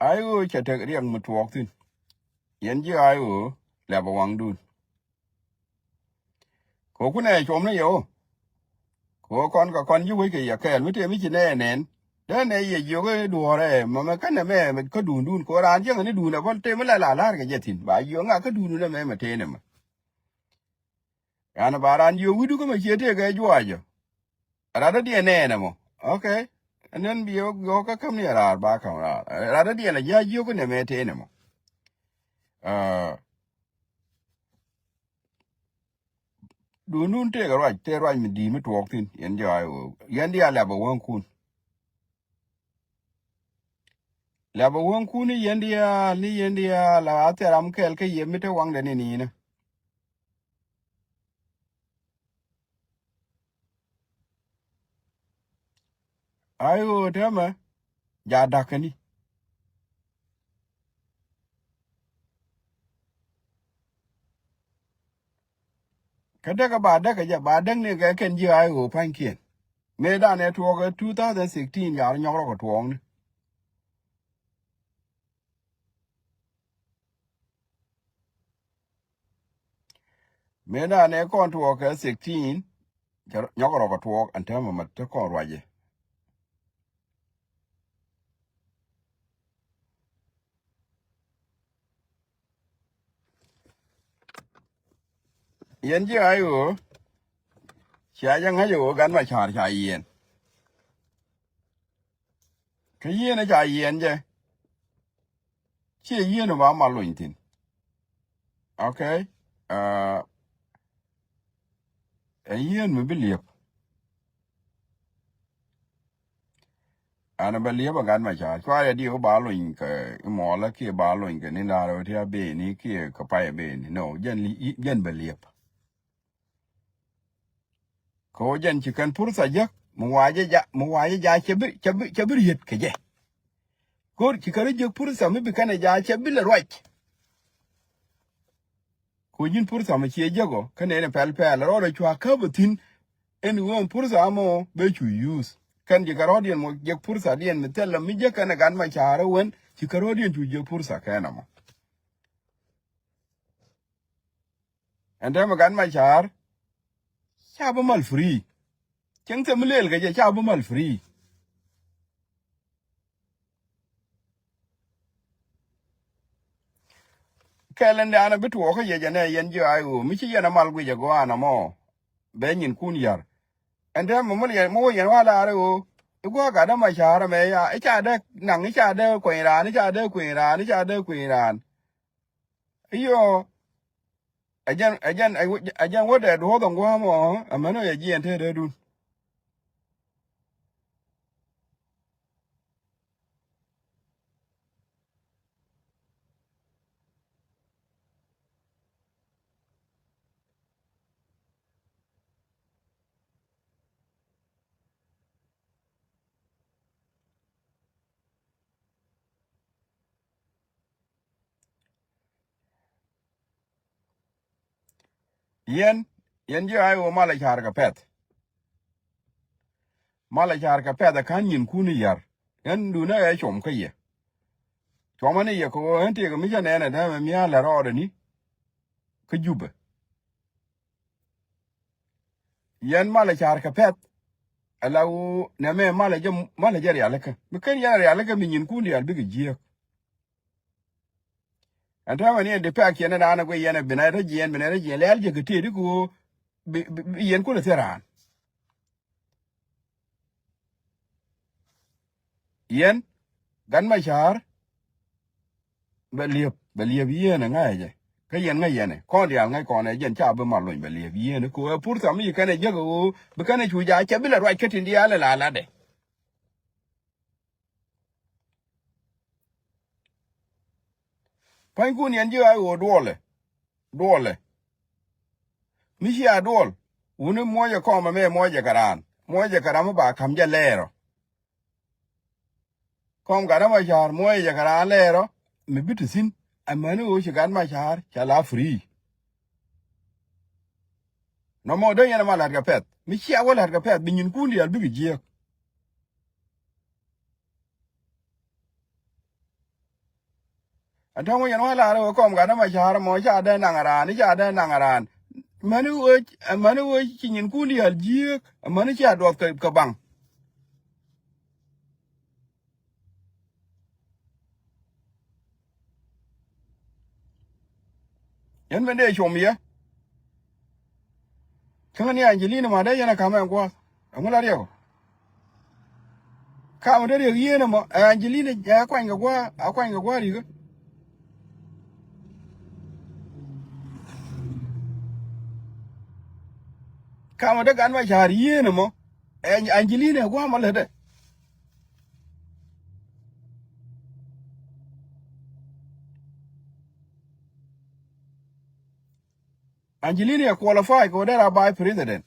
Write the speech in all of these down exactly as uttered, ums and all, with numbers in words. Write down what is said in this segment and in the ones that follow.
Ay ɣöö cɛ tek riɛk mi tuɔɔk thi̱n. Yɛn ji̱ ay ɣöö lɛpɛ waŋdun. Kɛ ɣöö kunɛ cuɔm ni yɛ ɣöö kɛ ɣöö kɔn kɛ kɔn ji̱ wec kɛ yɛ kɛɛl mi tëë mi ci nɛɛ nɛn. Dee nɛ yɛ jiök i̱ duɔ̱ɔ̱rɛ mɛmɛ kä nɛmɛ kä duundun kɛ ɣöö raan jiäŋä ni duundɛ bä tëë mi la la la̱r kɛ jɛ thi̱n ba jiök ŋa kä duundun ɛmɛ mɛ tëë nɛmɛ. Yan ba ran jiök wi̱du kä mɛ ciɛ tëëkɛ juaacä. Rat dädiɛn nɛɛnɛ mɔ. Okay. Ɛn nɛn bi yɛ kä käm ni raar ba käm raar. Rat dädiɛn a ji̱ a jiök nɛ mɛ tëë nɛ mɔ. Duundun tëëkɛ ruac tëë ruac mi di̱i̱t mi tuɔɔk thi̱n yɛn jɛ ay ɣöö yɛn diaal lɛpɛ wäŋkun. Lɛpɛ wäŋkun ni yɛn diaal ni yɛn diaal a thil ram kɛl kä yɛ mi te waŋdɛ ni ni̱nä. Ay ɣöö täämɛ ja da̱käni. Kä däkɛ ba däkɛ jɛ ba däk ni kɛ kɛn ji̱ ay ɣöö pa̱nykiɛn. Mëë danɛ tuɔɔk ɛ two thousand sixteen jar nyɔk rɔ kɛ tuɔɔkni. Mëë danɛ kɔn tuɔɔk kɛ sixteen nyɔk rɔ kɛ tuɔɔk ɛn täämɛ mɛ te kɔn ruacɛ. Yɛn ji̱ ay ɣöö cia jɛ ŋäc ɣöö gan ma ca̱r ca yiɛn. Kä yieen ca yiɛn jɛ. Ciɛ yieen ba mal lony thi̱n. Okay. Ɛ yieen mi bi liep. An bɛ liep a gat ma ca cuarɛ di ba lony kɛ imɔlä kiɛ ba lony kɛ ni laarɛ wä ti a beni kiɛ kɛ pay a beni no jɛn bɛ liep. Kɛ ɣöö jɛn ci kɛn purtha jek mi wa̱a̱ jɛ ja mi wa̱a̱ jɛ ja cɛ bi cɛ bi cɛ bi riet kɛ jɛ. Kɛ ɣöö ci kɛn rɔ jek purtha mi bi kɛn ɛ ja cɛ bi lɛ ruac. Kɛ ɣöö ji̱n purtha mi ciɛ jek ɔ kä nɛn ɛ pɛl pɛl rɔɔdɛ cua käp ɛ thi̱n. Ɛn ɣöö purtha mɔ bɛ cu yuth kɛn ci kɛ rɔ̱diɛn mɔ jek purtha diɛn mi thilɛ mi jek kɛn ɛ gat ma ca̱rä wen ci kɛ rɔ̱diɛn cu jek purtha kɛn ɛmɔ. Ɛn tɛmɛ gat ma ca̱r ca bi mal free. Cieŋ thɛm leel kɛ jɛ ca bi mal free. Kɛl ɛn daanɛ bi tuɔɔk kä yɛ jɛ nɛ yɛn ji̱ ay ɣöö mi ci yɛn a mal guic ɛ gɔaa nɔmɔ. Bɛ nyinkun yar ɛn tɛmɛ mi wä yɛn wä laarɛ ɣöö i̱ gua̱a̱k gat dämaca̱r ɛmɛ ya i̱ ca dee naŋ i̱ ca dee kueny raan i̱ ca dee kueny raan i̱ ca dee kueny raan. Iyɔ. Ɛ jɛn ɛ jɛn ɛ jɛn wädɛ duɔ̱ɔ̱th ɛn gua̱a̱mɔ. Ɛmɛn ɔ yɛ jiɛn te dee dun. Yɛn yɛn ji̱ ay ɣöö malɛ ca̱r kɛ pɛth. Malɛ ca̱r kɛ pɛth ɛ ka̱n nyinkun i̱ ya̱r. Yɛn duundä ɛ cuɔm kä yɛ. Cuɔmä ni yɛ kɛ ɣöö ɣän tëëkɛ mi cä nɛɛnɛ däämɛ mia̱a̱l lɛ rɔɔdɛ ni. Kä Jubɛ. Yɛn malɛ ca̱r kɛ pɛth. Ala ɣöö nɛmɛ malɛ jɛ malɛ jɛ rialikä mi ken yɛn rialikä mi nyinkun diaal bikɛ jiääk. Ɛn täämɛ ni ɛn di pɛk ciɛn ɛn raan ɛ guic yɛn ɛ binɛ rɛ jiɛn binɛ rɛ jiɛn lɛɛl jɛ kɛ tëëdi kɛ ɣöö bi yɛn kulɛ thier raan. Yɛn gat ma ca̱a̱r bɛ liep bɛ liep yieen ɛ ŋa̱cɛ jɛ kä yɛn ŋäc yɛn ɛ kɔn diaal ŋäc kɔn ɛ jɛn ca bi mal lony bɛ liep yieen ɛ kɛ ɣöö ɛ pur tham mi ci kɛn ɛ jek ɛ ɣöö bi kɛn ɛ cu ja̱ cɛ bi lɛ ruac kä tin diaal ɛ la latdɛ. Pa̱nykun yɛn ji̱ ɣa̱c ɣöö duɔlɛ duɔlɛ. Mi cia duɔl wuni muɔcɛ kɔmɛ mɛ muɔcɛ kɛ raan muɔcɛ kɛ ram mi ba ka̱m jɛ lɛɛrɔ. Kɔm gat ma ca̱a̱r muɔcɛ jɛ kɛ raan lɛɛrɔ mi bi ti thi̱n. Amäni ɣöö ci gat ma ca̱a̱r ca la free. Nɔmɔ dee yɛn ma la̱t kɛ pɛth mi cia wä la̱t kɛ pɛth bi nyinkun diaal bikɛ jiääk. Ɛn täämɛ yɛn wä lar ɛ ɣöö kɔm gat ɛmɛ ca̱r ɛmɔ ca dee naŋ raan, ca dee naŋ raan. Mäni ɣöö, mäni ɣöö ci nyinkun diaal jiääk, mäni cia duɔth kɛ, kɛ baŋ. Yɛn ben dee com yɛ. Käŋä ni Angelina ma dee yɛn a ka̱m ɛ gua̱a̱th. Ɛŋu la riɛk ɔ? Kamɛ te riɛk yien ɛmɔ, ɛ Angelina ɛ kuany kɛ gua̱a̱, a kuany kɛ gua̱a̱ rikä. Kamɛ te gat ma ca̱r yien ɛmɔ, ɛ Angelina ɛ gua̱a̱ mɔ lätdɛ. Angelina ɛ qualify kɛ ɣöö dee ra vice president.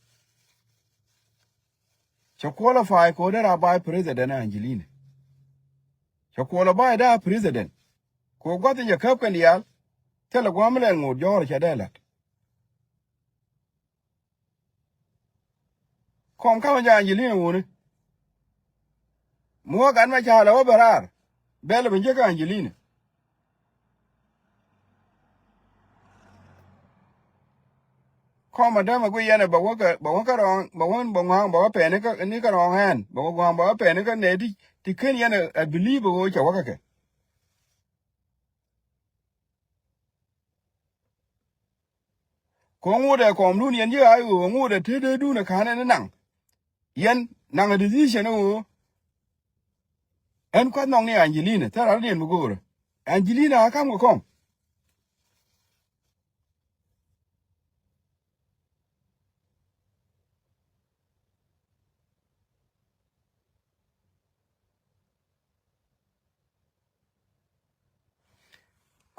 Cɛ qualify kɛ ɣöö dee ra vice president Angelina. Cɛ qualify dee a president. Kɛ ɣöö gua̱th in cɛ käp kɛn diaal, thilɛ gua̱a̱m mi lɛl ŋot jɔ̱ɔ̱r cɛ dee la̱t. Kɔm kamɛ jɛ Angelina wuni. Mi wä gat mɛ ca̱a̱lɛ wä bɛ raar. Bɛl bi jek Angelina. Kɔm a dämɛ gui yɛn ɛ bɛ wä kɛ, bɛ wä kɛ rɔ̱ɔ̱ŋ, bɛ wä, bɛ ŋɔ̱a̱ŋ, bɛ wä pɛni kä, ni kä rɔ̱ɔ̱ŋ ɛn. Bɛ wä ŋɔ̱a̱ŋ, bɛ wä pɛni kä nɛy ti, ti ken yɛn ɛ, ɛ believe ɛ ɣöö cɛ wä kɛ kɛ. Kɛ ŋut ɛ kɔmdun yɛn ji̱ a i̱ ɣöö ŋut ɛ te dee dun ɛ ka̱n ɛn naŋ. Yɛn naŋ ɛ decision ɛ ɣöö ɛn kuath nɔŋ ni Angelina thil ral diɛn mi go̱o̱rä. Angelina a ka̱m kɛ kɔm.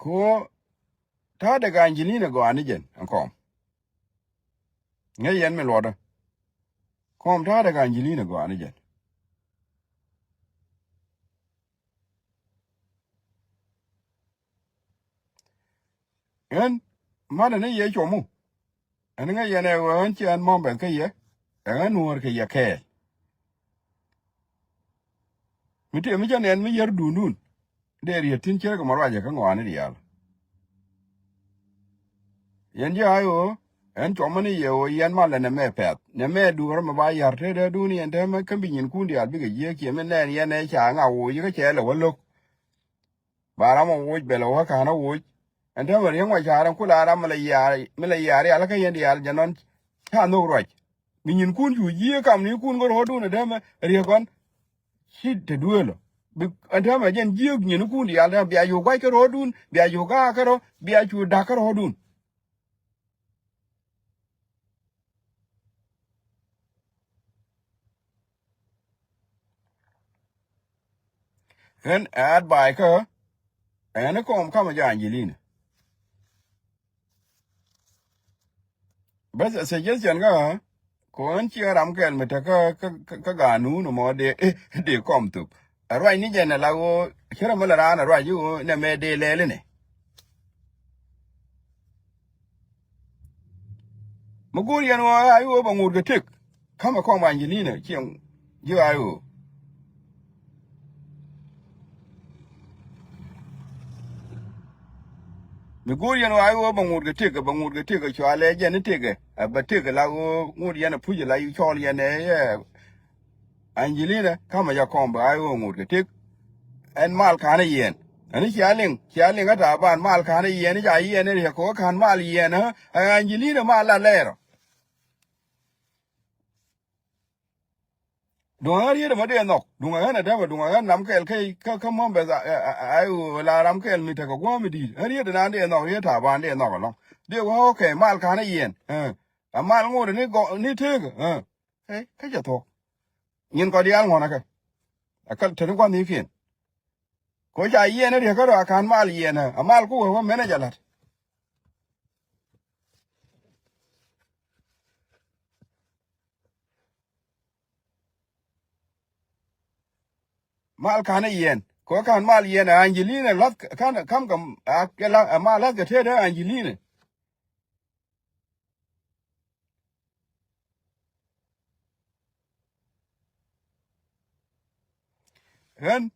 Ko ta̱a̱dɛ kɛ Angelina gɔaa ni jɛn ɛn kɔm. Ŋäc yɛn mi luɔtdä. Kɔm ta̱a̱dɛ kɛ Angelina gɔaa ni jɛn. Ɣän matdä ni yɛ cuɔmu. Ɛn ŋäc yɛn ɛ ɣöö ɣän ci ɣän mɔmbɛth kä yɛ. Ɛ ɣän nuɔ̱ɔ̱r kɛ yɛ kɛɛl. Mi tëë mi cä nɛn mi yär duundun. Dee riet tin cärkɛ mɔ ruacɛ kä ŋɔaani diaal. Yɛn ji̱ a i̱ ɣöö ɛn cuɔmä ni yɛ ɣöö yɛn malɛ nɛmɛ pɛ̈th. Nɛmɛ duɔ̱ɔ̱r mɛ ba yär te dee duuni yɛn te mɛ kä bi nyinkun diaal bikɛ jiääk ciɛ mi nɛn yɛn ɛ ca ŋa woc kä cɛ lɛ wä lo̱k. Ba ram a woc bɛl a wä ka̱n a woc. Ɛn te mɛ riäŋ wa ca ram kula ram mi lɛ yaar, mi lɛ yaar rial kä yɛn diaal jɛ nɔn ca nhök ruac. Mi nyinkun cu jiääk kamnikun kä ro̱o̱dun ɛ te mɛ riäk kɔn. Ci te duëël ɔ. Bi ɛn täämɛ jɛn jiök nyinikun diaal täämɛ bia cu gua̱c kä ro̱o̱dun, bia cu gaak kä rɔ, bia cu da̱k kä ro̱o̱dun. Ɣän ɛ advice kä ɛn kɔm kamɛ jɛ Angelina. Bäth a suggestion kä, ko ɣän ci ram kɛl mi te kä, kä, kä, kä ganun mɔ dee, dee kɔm thop. A ruac ni jɛn a la ɣöö, cä rɛ mi la raan a ruac i̱ ɣöö nɛ mɛ dee lɛl inɛ. Mi go̱o̱r yɛn ɣöö a i̱ ɣöö bɛ ŋot kɛ tëk. Kamɛ kɔm Angelina cieŋ ji̱ a i̱ ɣöö. Mi go̱o̱r yɛn ɣöö a i̱ ɣöö bɛ ŋot kɛ tëk, bɛ ŋot kɛ tëk, cualɛ jɛn i̱ tëk, ɛ bɛ tëk la ɣöö ŋot yɛn a puc la i̱ cɔl yɛn ɛ, ɛ, Angelina, kamɛ jɛ kɔm bɛ a i̱ ɣöö ŋot kɛ tëk. Ɛn mal ka̱n i̱ yɛn. Ɛn i̱ cia liŋ, cia liŋ kä ta̱a̱ ban mal ka̱n i̱ yɛn, i̱ ca yɛn i̱ riɛk kɛ ɣöö ka̱n mal yɛn, ɛ, ɛ Angelina mal la lɛɛr ɔ. Duŋ ɣän riet ɛmɔ dee nhɔk. Duŋ ɣän ɛ dämɛ, duŋ ɣän nam kɛl kä, kä, kä mɔm bɛ, ɛ, ɛ, ɛ, ɛ, la ram kɛl mi tekɛ gua̱a̱m mi di̱i̱t. Ɣän riet ɛnan dee nhɔk, riet ta̱a̱ ban dee nhɔk ɛlɔ̱ŋ. Dee wä okay, mal ka̱n i̱ yɛn. Ɛ, ɛ mal ŋot ni gɔk, ni teek. Ɛ, ɛ, kä cɛ thuɔ̱k. Nyin kɔ diaal ŋuɔ̱n ɛ kɛ. Ɛ kɛ te ni gua̱n ni kiɛn. Ko ca yiɛn riek kä rɔ a ka̱n mal yiɛn ɛ, a mal ku wee wä mɛn ɛ jɛ la̱t. Mal ka̱n ɛ yiɛn, ko ka̱n mal yiɛn ɛ Angelina la̱th ka̱n kam kɛ a kɛ la, a mal la̱th kɛ tëëdɛ Angelina. Ɣän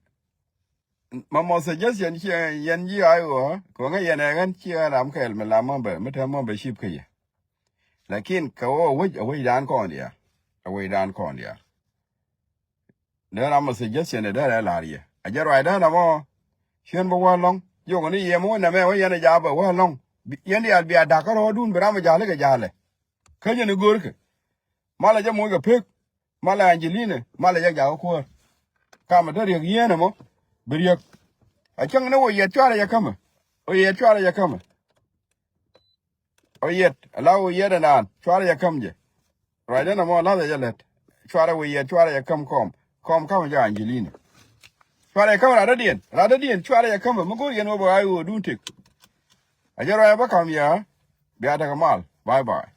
Ma mɔ suggestion ciɛ yɛn ji̱ ay ɣöö kɛ ŋäc yɛn ɛ ɣän ciɛ ɣän ram kɛɛl mi la member mi te membership kä yɛ. Lakin kɛ ɣöö wec a wecdan kɔn diaal. A wecdan kɔn diaal. Dee ram a suggestion dee dee lar yɛ a jɛ ruacdan amɔ. Ciën bä wä lɔŋ jiɔk ni yɛ mi wä nɛmɛ wä yɛn a jaabä wä lɔŋ. Yɛn diaal bia da̱k kä rɔɔdun bi ram a ja̱l ikɛ ja̱lɛ. Kä jɛ ni görkɛ. Malɛ jɛ moc kɛ pek. Malɛ Angelina malɛ jɛ jakä kuäär. Kamɛ te riɛk yien ɛmɔ bi riɛk. A cäŋ ni wä yɛt cuarɛ jɛ kämɛ. Wä yɛt cuarɛ jɛ kämɛ. Wä yɛt ala wä yɛt ɛnaan cuarɛ jɛ käm jɛ. Ruacdä nɔmɔ lathɛ jɛ lät. Cuarɛ wä yɛt cuarɛ jɛ käm kɔm. Kɔm kamɛ jɛ Angelina. Cuarɛ jɛ käm radädiɛn radädiɛn cuarɛ jɛ kämɛ mi go̱o̱r yɛn wä bä ɣa̱c wä dun tëk. A jɛ ruacɛ bä kam yɛ. Bia tekɛ mal. Bye bye.